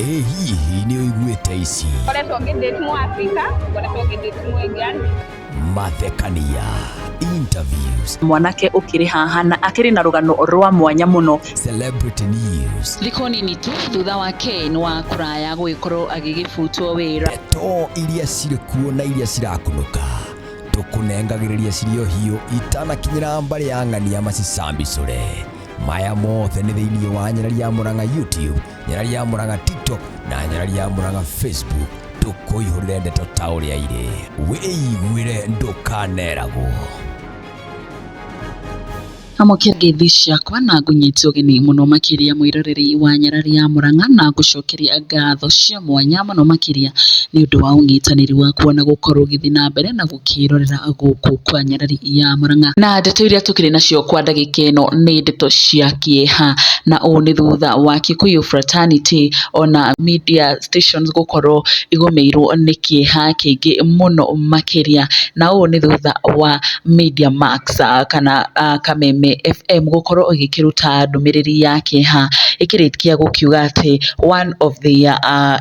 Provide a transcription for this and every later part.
Ĩ hihi nĩ ũiguĩte ici? Ngoretwo ngĩdate Mũafrika, ngoretwo ngĩdate Mũindian. Mathekania, interviews, Mwanake ũkĩrĩ haha na akĩrĩ na rũgano rwa mwanya mũno. Celebrity news, Thikũ nini tu thutha wa Ken wa kũraya gũgĩkorwo agĩgĩbutwo wĩra. Ndeto iria cirĩ kuo na iria cirakunũka tũkũnengagĩrĩria cirĩ o hiũ itanakinyĩra mbarĩ ya ng'ania macicambicũre. Maya mothe nĩ thĩinĩ wa Nyarari ya Mũrang'a YouTube, Nyarari ya Mũrang'a TikTok na Nyarari ya Mũrang'a Facebook. Tũkũihũrĩre ndeto ta ũrĩa irĩ, wĩiguĩre, ndũkaneragwo. Amũkĩra ngeithi ciakwa na ngũnyite ũgeni mũno makĩria, mwĩroreri wa Nyarari ya Mũrang'a, na ngũcokeria ngatho cia mwanya mũno makĩria nĩ ũndũ wa ũnyitanĩri waku na gũkorwo ũgĩthiĩ na mbere na gũkĩrorera gũkũ kwa Nyarari ya Mũrang'a. Na ndeto iria tũkĩrĩ nacio kwa ndagĩka ĩno nĩ ndeto cia kĩeha, na ũũ nĩ thutha wa Kikuyu Fraternity ona media stations gũkorwo igũmĩirwo nĩ kĩeha kĩingĩ mũno makĩria, na ũũ nĩ thutha wa Media Max kana Kameme FM gũkorwo ĩgĩkĩruta ndũmĩrĩri ya kĩeha ĩkĩrĩkia gũkiuga atĩ one of their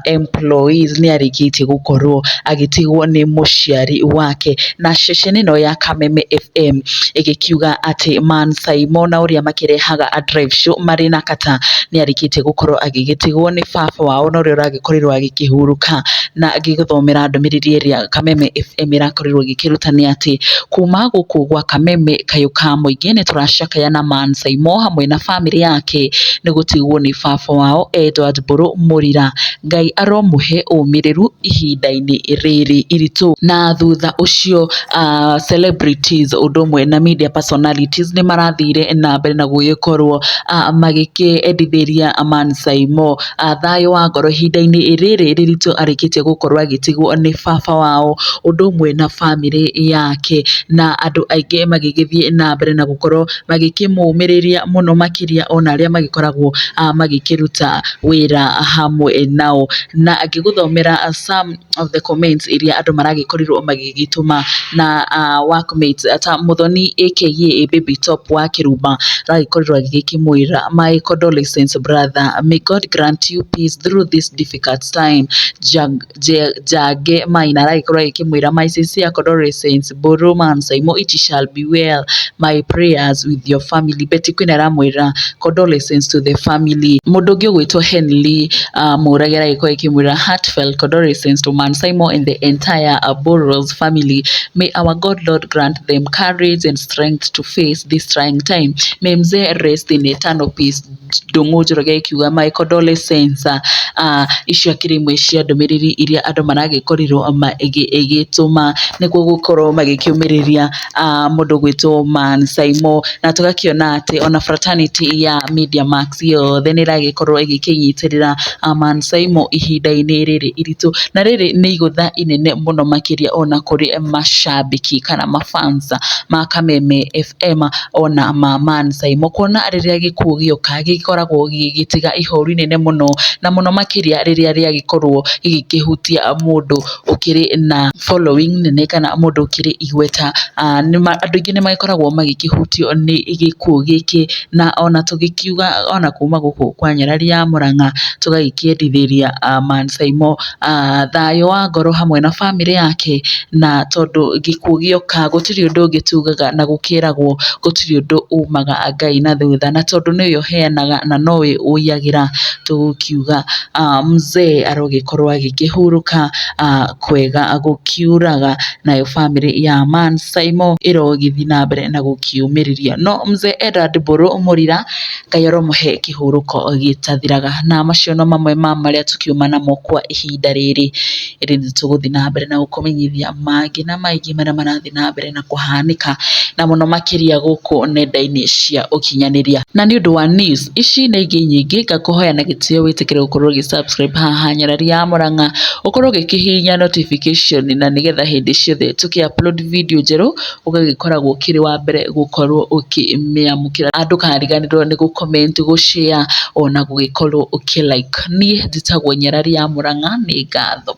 employees nĩ arĩkĩtie gũkorwo agĩtigwo nĩ mũciari wake. Na ceceni ĩno ya Kameme FM ĩgĩkiuga atĩ Man Saimo na ũrĩa makĩrehaga a drive show marĩ na kata nĩ arĩkĩtie gũkorwo agĩgĩtigwo nĩ baba wao na ũrĩa ũragĩkorirwo agĩkĩhurũka. Na ngĩgũthomera ndũmĩrĩri ĩrĩa Kameme FM ĩrakorirwo ĩgĩkĩruta nĩ atĩ kuma gũkũ gwa Kameme kayũ ka mũingĩ nĩ tũracakaya na Man Saimo hamwe na bamĩrĩ yake nĩ gũtigwo nĩ baba wao Edward Mbũrũ Mũrira. Ngai aromũhe ũmĩrĩru ihinda-inĩ rĩrĩ iritũ. Na thutha ũcio celebrities ũndũ ũmwe na media personalities nĩ marathire na mbere na gũgĩkorwo magĩkĩendithĩria Man Saimo thayũ wa ngoro ihinda-inĩ rĩrĩ rĩritũ arĩkĩtie gũkorwo agĩtigwo nĩ baba wao ũndũ ũmwe na bamĩrĩ yake. Na andũ aingĩ magĩgĩthiĩ na mbere na gũkorwo magĩkĩmũmĩrĩria mũno makĩria, ona arĩa magĩkoragwo magĩkĩruta wĩra hamwe nao. Na ngĩgũthomera some of the comments iria andũ maragĩkorirwo magĩgĩtũma na workmates ta Muthoni aka Baby Top wa Kĩrumba aragĩkorirwo agĩgĩkĩmwĩra, "My condolences, brother, may God grant you peace through this difficult time." Jange Maina aragĩkorwo agĩkĩmwĩra, "My sincere condolences, Mbũrũ Man Saimo, it shall be well, my prayers with your family." Betty Queen aramwĩra, "Condolences to the family." Mũndũ ũngĩ ũgwĩtwo Henley Mũrage aragĩkorwo agĩkĩmwĩra, "Heartfelt condolences to Man Saimo and the entire Burrows family. May our God Lord grant them courage and strength to face this trying time. May mzee rest in eternal peace." Ndũng'ũ Njoroge akiuga, "My condolences." Icio akĩrĩ imwe cia ndũmĩrĩri iria andũ maragĩkorirwo magĩtũma nĩguo gũkorwo magĩkĩũmĩrĩria mũndũ ũgwĩtwo Man Saimo. Na tũgakĩona atĩ ona fraternity ya Media Max yothe nĩ ĩragĩkorwo ĩgĩkĩnyitĩrĩra Man Saimo ihinda-inĩ rĩrĩ iritũ, na rĩrĩ nĩ igũtha inene mũno makĩria ona kũrĩ macambĩki kana mafans ma Kameme FM ona ma Man Saimo, kuona rĩrĩa gĩkuũ gĩoka gĩkoragwo gĩgĩtiga ihoru inene mũno, na mũno makĩria rĩrĩa rĩagĩkorwo gĩgĩkĩhutia mũndũ ũkĩrĩ na following nene kana mũndũ ũkĩrĩ igweta. Andũ aingĩ nĩ magĩkoragwo magĩkĩhutio nĩ gĩkuũ gĩkĩ, na ona tũgĩkiuga ona kuma gũkũ kwa Nyarari ya Mũrang'a tũgagĩkĩendithĩria Man Saimo thayũ wa ngoro hamwe na bamĩrĩ yake, na tondũ gĩkuũ gĩoka gũtirĩ ũndũ ũngĩ tugaga na gũkĩragwo gũtirĩ ũndũ umaga Ngai na thutha, na tondũ nĩwe ũheanaga na nowe ũiyagĩra, tũgũkiuga mzee arogĩkorwo agĩkĩhurũka kwega gũkiuraga, nayo bamĩrĩ ya Man Saimo ĩrogĩthiĩ na mbere na gũkĩũmĩrĩria. No mzee Edward Mbũrũ Mũrira, Ngai aromũhe kĩhurũko gĩtathiraga. Na macio no mamwe ma marĩa tũkiuma namo kwa ihinda rĩrĩ, ĩndĩ nĩ tũgũthiĩ na mbere na gũkũmenyithia mangĩ na maingĩ marĩa marathiĩ na mbere na kũhanĩka, na mũno makĩria gũkũ nenda-inĩ cia ũkinyanĩria. Na nĩ ũndũ wa news ici na ingĩ nyingĩ, ngakũhoya na gĩtĩo wĩtĩkĩre gũkorwo ũgĩ subscribe haha Nyarari ya Mũrang'a, ũkorwo ũgĩkĩhihinya notification, na nĩgetha hĩndĩ ciothe tũkĩ upload video njerũ ũgagĩkoragwo ũkĩrĩ wa mbere gũkorwo ũkĩmĩamũkĩra. Ndũkariganĩrwo nĩ gũ comment, gũ share ona gũgĩkorwo ũkĩ like. Niĩ njĩtagwo Nyarari ya Mũrang'a, nĩ ngatho.